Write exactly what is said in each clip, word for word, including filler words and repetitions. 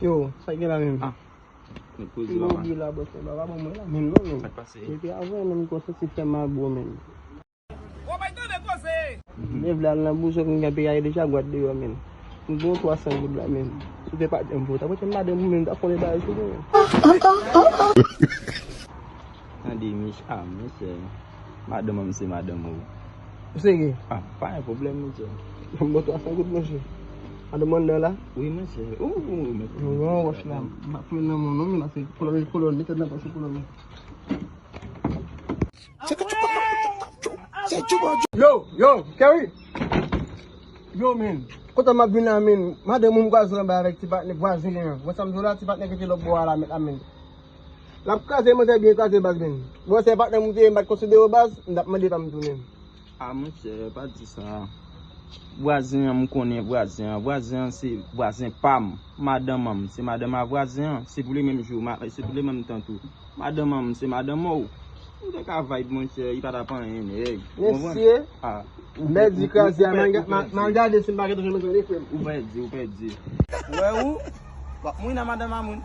Yo, sa gen la menm? Ah, nou poze la, man. Yo, la, bòs, la, pa ban mwen la menm, non, menm. Sa k pase? Depi avè menm, konsa, se fè mal, bro, menm. Ou pa tande koze. Lè vle al nan bouzou, kounye a peyi a deja gwad deyò, menm. M gen twa san goud la, menm. Si te pa t janm pou ta pote madanm ou menm, ta fè yon bagay sou mwen. Tande, Mich, ah, monchè. Madanm an, se madanm ou. Ou serye? Ah, pa gen pwoblèm, monchè. M ba w twa san goud, monchè. Madanm anndan la? Wi, monchè. Ou, ou, ou, mèt. Non, wòch la. M ap pran nan men w, non, men la, se kolòn, kolòn, li tèt nan pase kolòn. Yo, yo, Kerry. Yo, men. Kontan m ap vin la, men. Madanm ou m kwaze anba avèk ti patnè vwazen an. Wè sa m di w la, ti patnè ki te lòt bò a la, mèt la, men. L ap kraze manzè byen kraze baz, men. Bon, se patnè m ou te ye, m pa t konsidere w baz, m t ap mande pa m tou, men. Ah, monchè, pa di sa. Vwazen an, m konnen vwazen an. Vwazen an, se vwazen pa m. Madanm an, se madanm a vwazen an. Se pou li menm jou, ma-, se pou li menm tan tou. Madanm an, se madanm ou. M te ka vibe, monchè, li pa t ap anyen, nèg. Mesye, ah, mèdi kraze a, m al gade si m pa gentan jwenn mwen frè m. Ou pèdi, ou pèdi. Ou wè ou, w ap mouri nan madanm a moun.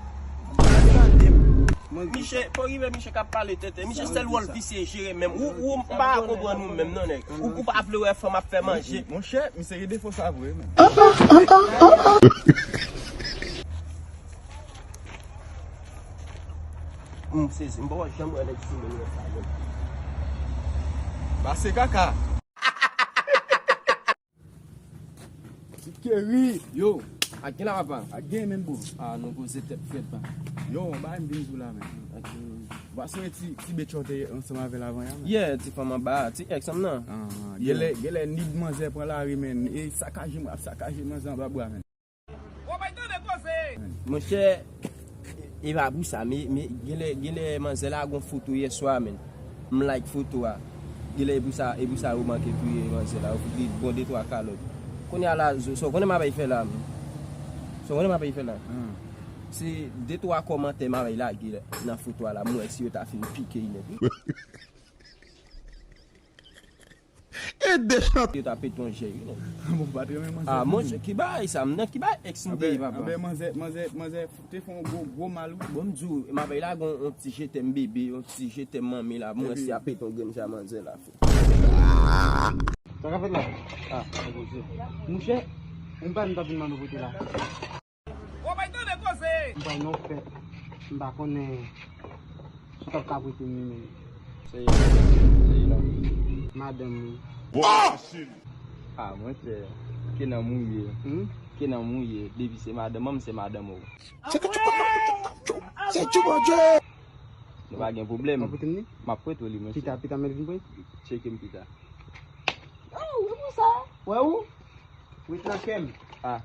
Tande m. Miche, pou rive Miche k ap pale tenten. Miche, sèl wòl visye jere menm. Ou, ou, m pa konprann ou menm, non, nèg. Ou, ou pa vle wè fanm ap fè manje. Monchè, misye gen defo sa vre, men. M sezi, m poko janm wè nèg simen wè sa, menm. Pase kaka. Ti Kerry. Yo, ak gen la, papa? Ak gen menm, bro. Ah, nou koze tèt frèt, pa. Yo, yon bagay m vin di w la, men. Ak, euh, va sonje ti, ti bèt chòtè ansanm avè l avan yè, men. Yeah, ti fanm anba, ti ex m nan. Ah, genlè, genlè nid manzè pran lari, men. E sakaje m ap sakaje manzè anba bra, men. Monchè, e pa pou sa, men, men genlè, genlè manzè la gon foto yèswa, men. M like foto a. Genlè e pou sa, e pou sa yo manke touye manzè la. Yo fout li bon de twa kalòt. Kounye a la, Zo, sa w konnen m ap fè la, men. Sa w konnen m ap fè la. Se de twa kòmantè m ap lage nan foto a la, m wè si yo ta fin pike l nèt wi. E de chante. Yo ta pete yon je, wi, non. Bon, pa t renmen manzè. Ah, monchè, ki bagay sa? M nan ki bagay ex m te ye, papa? Anben, manzè, manzè, manzè te fè yon gwo, gwo mal, wi. Bon, m di w, m ap lage yon, yon ti je t'aime bebe, yon ti je t'aime manmi la. M wè si a pete yon grenn ja manzè la. Sa ka fèt la? Ah, sa poze. Mouchè, m pa, m pa vin mande w pote la. Ou pa tande koze. M pa nan fèt. M pa konnen si w t ap ka prete m li menm. Se, se la. Madanm ou. Ah, monchè. Ke nan mouye. Hmm? Ke nan mouye. Depi se madanm an, se madanm ou. Se tchou, Bondye. Nou pa gen pwoblèm. W ap prete m li? M ap prete w li, monchè. Pita, pita, mèt vin pre? Tcheke m pita. Oh, e pou sa. Wè ou? Wi, nan kè m. Ah.